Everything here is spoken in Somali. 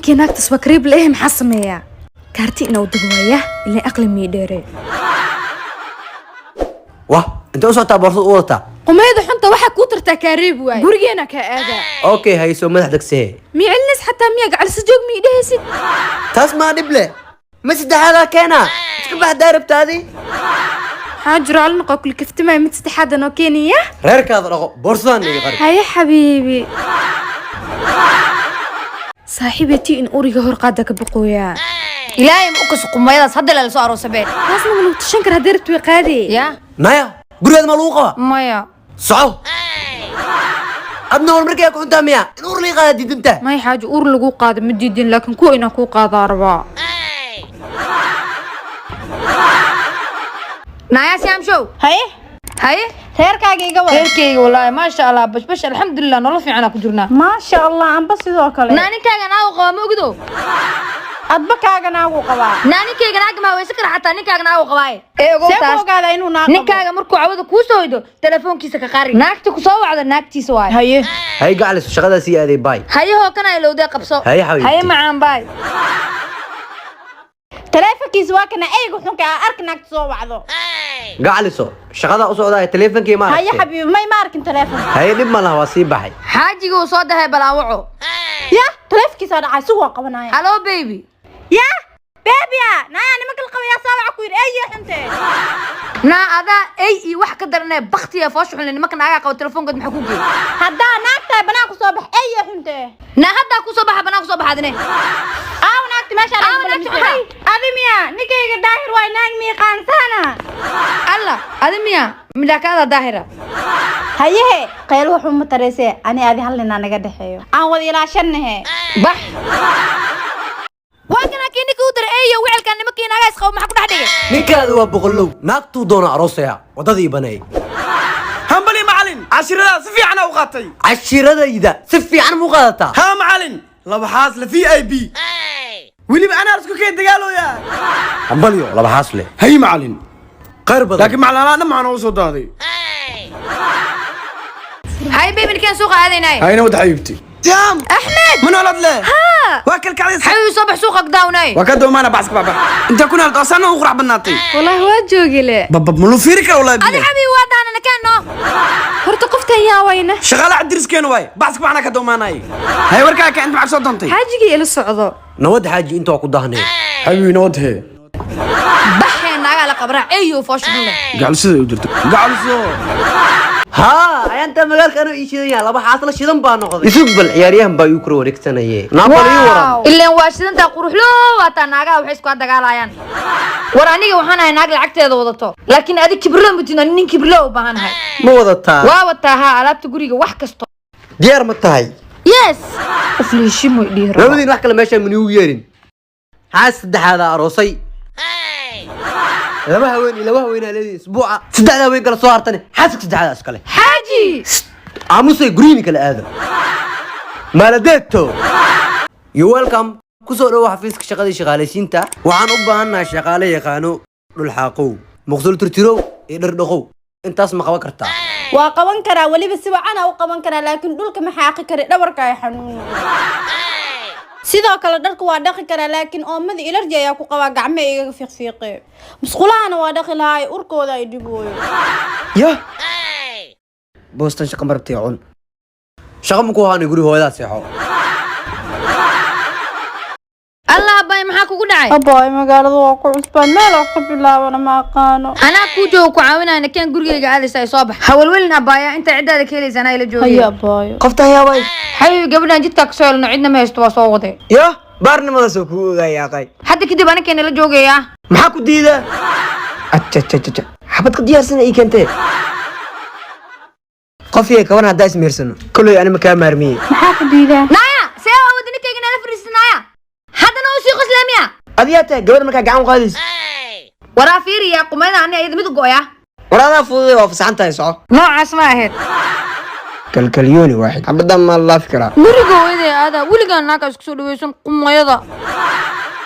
Ninkii naagtaas waa kariib leh, maxaa sameeyaa? Kaarti inuu dago waaya ilaa aqli mii dheere. Wah, intee u socotaa? Boorsad u wadataa. Qumayda xunta waxaa kuu tartaa kaariib waay, gurigeena kaa aadaa. Okay, hayso madax degsehe. Mii celinays xataa miya gacalisa joog mii dhehaysid? Taas maa dhib leh, ma saddexaadaa keenaa? Iska bax daarabtaadii. Maxaa jiro alnaqoo kuli kaftamaya, mid saddexaada noo keenaya. Reerkaada dhaqo, boorsadaan iga qari. Haye xabiibi, saaxiibetii in uriga hor qaada ka boqooyaa. Ilaahay ma u kaso qumayadaas hadda la soo aroosa bee. Taasna ma lagu tashan kara? Haddii rabto way qaadee. Ya. Naya, gurigaada ma lagu qabaa? Maya. Soco adna, hor markay ku cuntaa miya in ur lii qaada diidanta? May xaaji, uur lagu qaado ma diidin, laakiin kuwa inaan kuu qaadaa rabaa. Naya Siamshow. Haye. Haye. Reerkaaga iga wada. Reerkayga wallaahi maasha Allah, bashbash, alxamdulilah, nolol fiican aan ku jirnaa. Maasha Allah, amba sidoo kale. Naa ninkaaga naagu qaba ma ogido? Adba kaaga naagu qabaa. Naa ninkayga naaga ma haweysan kara, xataa ninkaaga naagu qabaaye ee ogow. See ku taas ogaada inuu naa qabo? Ninkaaga markuu cawada kuu soo hoydo, telefoonkiisa ka qari, naagta ku soo wacda naagtiisa waaye. Haye. Hay gacaliso, shaqadaa sii aaday, baay. Hayahoo kana ilowdee qabso. Haye, xabiibti. Haye macaan, baay. Taleefankiisa waa kana, eyga xunka ah, arka naagta soo wacdo. Gacaliso, shaqadaa u socdaa, teleefonkii ma haye aragtay? Xabiibi, may ma arkin taleefanka. Haye, dhib ma laha, waa sii baxay. Xaajiga uu soo dahay, balaawaco. Ya, taleefankiisa dhacay, si waa qabanaya. Hello baby. Ya beebia, naya nimanka la qabayaa soo waca ku yidhi, eyga xunte. Naa adaa ey iyo wax ka daranee, baktiya foosha xunle, nimanka naagaa qaba telefoonkood maxaa ku geey? Haddaa naag tahay, banaan ku soo bax, eyga xunte. Naa haddaa kusoo baxa, banaan kusoo baxaadine. Aaw naagti meesha? Aaw naagti maxay? Adi miya? Ninkayga Daahir waay, naag miiqaansana. Alla, adi miya midhaakaada Daahira? Hayehe, qayl wuxuu ma tareysee, ani adi hal ninaa naga dhexeeyo, aan wada ilaashanahe. Bax, waa kana kii ninka u daray eeyo wicelkan, nimankii naagaa isqabo maxaa ku dhex dhigay? Ninkaada waa boqolow, naagtuu doona aroosaya, waddadii baneey. Hambali macalin, cashiradaa si fiican u qaatay. Cashiradayda si fiican mu qaadataa? Haa macalin, laba xaas la VIP, weliba anaa isku keen dagaalooya. Hambalyo, laba xaas leh. Hay macalin. Khayr badan. Laakiin macalin, anaa dhan maxaa noogu soo daaday? Hay baby, ninkaan suuqa aadaynaaye. Hayna wada xabiibti jaam. Axmed. Ma noolad leh waa kalkacday. Xabiibi, soo bax, suuqa daawnaaye. Waa ka doomaana, baxska babax inta ku noolad asaana u qurax badnaatay. Wallaahi waa joogile. Babab ma loo fiiri kara wallahi. Adi Billahi. Xabiibi, waa daana nakeen noo. Horta qoftan yaa wayna? Shaqaale cadiriskeena waay, baxska baxna ka doomaanay. Hay, warkaa ka inta maxaa soo doontay? Xaajigii ila socdo. Nabad xaaji, inta waa ku daahnay. Xabiibi, nabad hee. Baxee, naagaa la qabraa, eeyo foosha xunle. Gacal sida u jirto gacalso. Haa, ayaantaa magaalka anuu ii shidan yahay, laba xaas la shidan baa noqday. Isug bal, ciyaaryahan baa igu kor wareegsanaye, Naapoli ii waran. Ileen waa shidantaa, quruxlo waataa, naagaha waxay isku dagaalayaan. War aniga waxaan ahay naag lacagteeda wadato, laakiin adi kibirlo mutin, ani nin kibirlo u baahanahay. Ma wadataa? Waa wataa haa, alaabta guriga wax kasto. Diyaar ma tahay? Yes, ufliishimoy dhihi rabaa. Labadiin wax kale meeshaan maniigu yeerin, xaas saddexaadaa aroosay, laba haween iyo laba haweenaa leedihin isbuuca, saddexda haween kala soo hartane xaaska saddexdaa iskale. Xaaji. Aamusay, guryihiin kala aado maaladeeto. You welcome, kusoo dhowo xafiiska shaqadii shaqaalaysiinta. Waxaan u baahannahay shaqaale yaqaano dhulxaaqow, muqsul tirtirow iyo dhardhaqow. Intaas ma qaban kartaa? Waa qaban karaa, weliba si wacan u qaban karaa, laakiin dhulka ma xaaqi kari, dhabarka ay xanuun. Sidoo kale dharka waa dhaqi karaa, laakiin oomada ilarji ayaa ku qabaa, gacmo igaga fiiqfiiqe. Musqulahana waa dhaqi lahaa, urkooda ay dhibooyo. Yah. Boostan shaqa marabtay, cun. Shaqo ma ku haanay, guri hooyadaa seexo. Allah abbaay, maxaa kugu dhacay? Abaay, magaalada waa ku cusbaan, meel wax ka bilaabana ma aqaano. Anaa kuu joogo, ku caawinaya, nakeen gurigayga aadaysa ay soo bax. Hawalwelin abbaaya, inta ciddaada ka helaysa anaa ila joogay. Haye abaayo. Qofta hayaabay. Xabiibi, gabadhan jidkaa kasoo helno, cidna ma haysto, waa soo waday. Yah, baarnimadaasoo kuu ogaaya aqay. Hadda kadib anakeena la joogayaa. Maxaa ku diida? Ajajajaja, xabad ka diyaarsana ii keentee. Qof iyo kaban haddaa ismeersano, kolley anima kaa maarmiyey. Maxaa ku diidaa? Naaya, see awood ninkayga nala fariista? Naaya, haddana uu sii qoslaamiya. Adiyaa tahay gabadha markaa gacan u qaadaysa. Waraa fiiriya qumayda, ani ayada mid u go'ya. War adaa fududay, waa fasaxan tahay, soco. Noocaas ma ahayd. Kalkalyooni waaxid, xabaddan maa la laafi karaa? Guriga hooyaday aadaa, weligaan naagka isku soo dhaweysan qumayada.